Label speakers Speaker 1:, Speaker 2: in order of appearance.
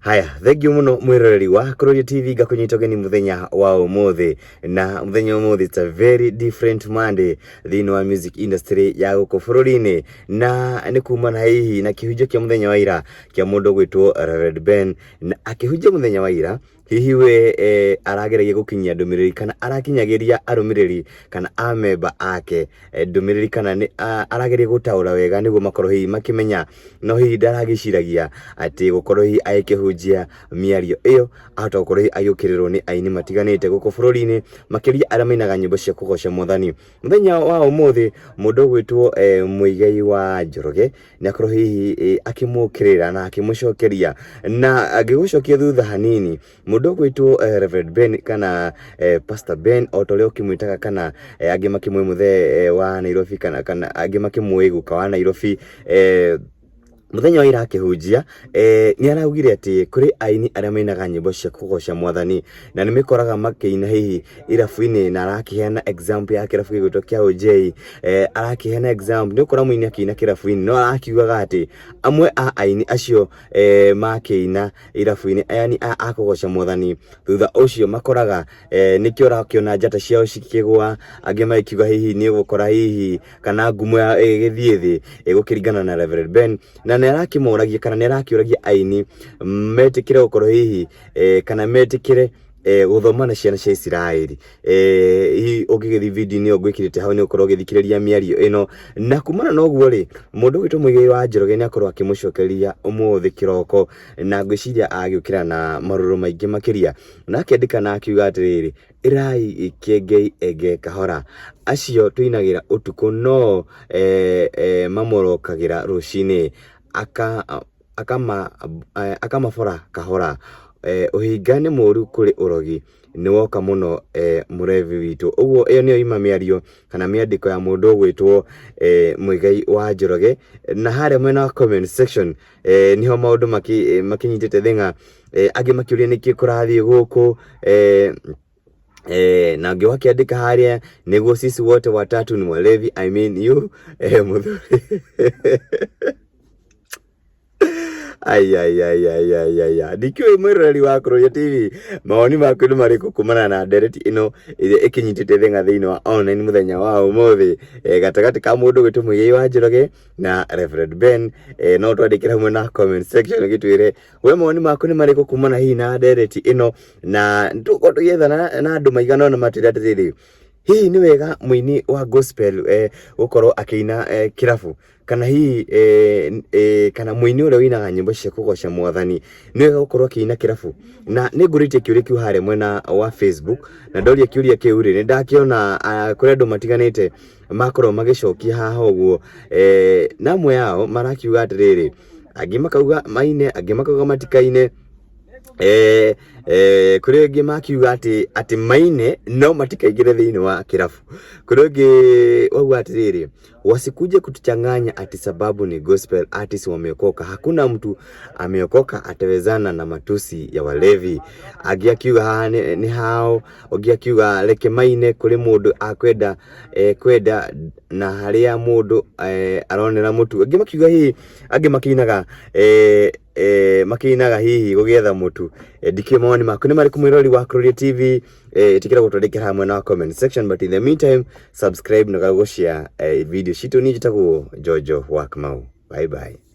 Speaker 1: Haya, thengiũ mũno mwĩroreri wa Kuroria TV, ngakũnyita ũgeni mũthenya wa ũmũthĩ, na mũthenya wa ũmũthĩ it's a very different Monday thĩinĩ wa music industry ya gũkũ bũrũri-inĩ, na nĩ kumana hihi na kĩhunjio kĩa mũthenya wa ira kĩa mũndũ ũgwĩtwo Reverend Ben, na akĩhunjia mũthenya wa ira hihi we arageragia gũkinyia ndũmĩrĩri kana arakinyagĩria arũmĩrĩri kana amemba ake ndũmĩrĩri kana nĩ arageria gũtaũra wega nĩguo makorwo hihi makĩmenya, no hihi ndaragĩciragia atĩ gũkorwo hihi agĩkĩhunjia mĩario ĩyo ahota gũkorwo hihi agĩũkĩrĩrwo nĩ aini matiganĩte gũkũ bũrũri-inĩ, makĩria arĩa mainaga nyĩmbo cia kũgoca Mwathani. Mũthenya wa ũmũthĩ mũndũ ũgwĩtwo Muigai wa Njoroge nĩ akorwo hihi akĩmũkĩrĩra na akĩmũcokeria. Na ngĩgũcokia thutha hanini, mũndũ ũgwĩtwo Reverend Ben kana Pastor Ben o ta ũrĩa ũkĩmwĩtaga, kana angĩ makĩmũĩ mũthee wa Nairobi, kana angĩ makĩmũĩ guka wa Nairobi, mũthenya wa ira akĩhunjia nĩ araugire atĩ kũrĩ aini arĩa mainaga nyĩmbo cia kũgoca Mwathani na nĩ mĩkoraga makĩina hihi irabu-inĩ, na arakĩheana example ya kĩrabu gĩgwĩtwo kĩa OJ. Arakĩheana example nĩ ũkora mũini akĩina kĩrabu-inĩ, no arakiugaga atĩ amwe a aini acio makĩina irabu-inĩ, yani a kũgoca Mwathani, thutha ũcio makoraga nĩkĩo ũrakĩona njata ciao cikĩgũa, angĩ magĩkiuga hihi nĩ ũgũkora hihi kana ngumo yao ĩgĩgĩthiĩ thĩ ĩgũkĩringana na Reverend Ben. Na nĩ arakĩmoragia kana nĩ arakĩũragia aini metĩkĩre gũkorwo hihi kana metĩkĩre gũthoma na ciana cia Isiraeli. Hihi ũngĩgĩthiĩ video-inĩ ĩyo ngwĩkĩrĩte hau nĩ ũkorwo ũgĩthikĩrĩria mĩario ĩno. Na kumana na ũguo rĩ, mũndũ ũgwĩtwo Muigai wa Njoroge nĩ akorwo akĩmũcokeria ũmũthĩ kĩroko, na ngwĩciria agĩũkĩra na marũrũ maingĩ makĩria, na akĩandĩka na akiuga atĩrĩrĩ, "Ĩrai Kĩengei enge kahora, acio tũinagĩra ũtukũ no mamorokagĩra rũcinĩ, akamabora kahora, ũhinga nĩ mũru kũrĩ ũrogi, nĩ woka mũno mũrebi witũ." Ũguo ĩyo nĩyo ima mĩario kana mĩandĩko ya mũndũ ũgwĩtwo Muigai wa Njoroge. Na harĩa mwena wa comment section niho maũndũ makĩnyitĩte thĩng'a, angĩ makĩũria nĩkĩ kũrathiĩ gũkũ, na ũngĩ wakĩandĩka harĩa, "Nĩguo sisi wote watatu ni walevi, I mean you mũthuri." Ai ai ai ai ai ai ai, ndikĩũĩ mwĩroreri wa Kuroria TV, mawoni maku nĩ marĩkũ kumana na ndereti ĩno ĩrĩa ĩkĩnyitĩte thĩng'a thĩinĩ wa online mũthenya wa ũmũthĩ, gatagatĩ ka mũndũ ũgwĩtwo Muigai wa Njoroge na Reverend Ben? No twandĩkĩre hamwe na comment section gĩtwĩre we mawoni maku nĩ marĩkũ kumana hihi na ndereti ĩno. Na tũkorwo tũgĩethana na andũ maigana ũna matwĩre atĩrĩrĩ, hihi nĩ wega mũini wa gospel gũkorwo akĩina kĩrabu, kana hihi kana mũini ũrĩa ũinaga nyĩmbo cia kũgoca Mwathani nĩ wega gũkorwo akĩina kĩrabu? Na nĩ ngũrĩtie kĩũria kĩu harĩa mwena wa Facebook, na ndoria kĩũria kĩu rĩ, nĩ ndakĩona kũrĩ andũ matiganĩte makorwo magĩcokia haha ũguo, na amwe ao marakiuga atĩrĩrĩ, angĩ makauga maine, angĩ makauga matikaine, kũrĩ angĩ makiuga atĩ maine no matikaingĩre thĩinĩ wa kĩrabu. Kũrĩ ũngĩ wauga atĩrĩrĩ, "Wasikuje kutuchanganya ati sababu ni gospel artist wameokoka. Hakuna mtu ameokoka atawezana na matusi ya walevi." Angĩ akiuga haha nĩ hao, ũngĩ akiuga reke maine, kũrĩ mũndũ akwenda kwenda na harĩa mũndũ aronera mũtu. Angĩ makiuga hihi angĩ makĩinaga makĩinaga hihi gũgĩetha mũtu. Ndikĩũĩ mawoni maku nĩ marĩkũ, mwĩroreri wa Kuroria TV. Ĩtĩkĩra gũtwandĩkĩra hamwe na comment section, but in the meantime subscribe na gũshare video citũ. Niĩ njĩtagwo Jojo wa Kamau, bye bye.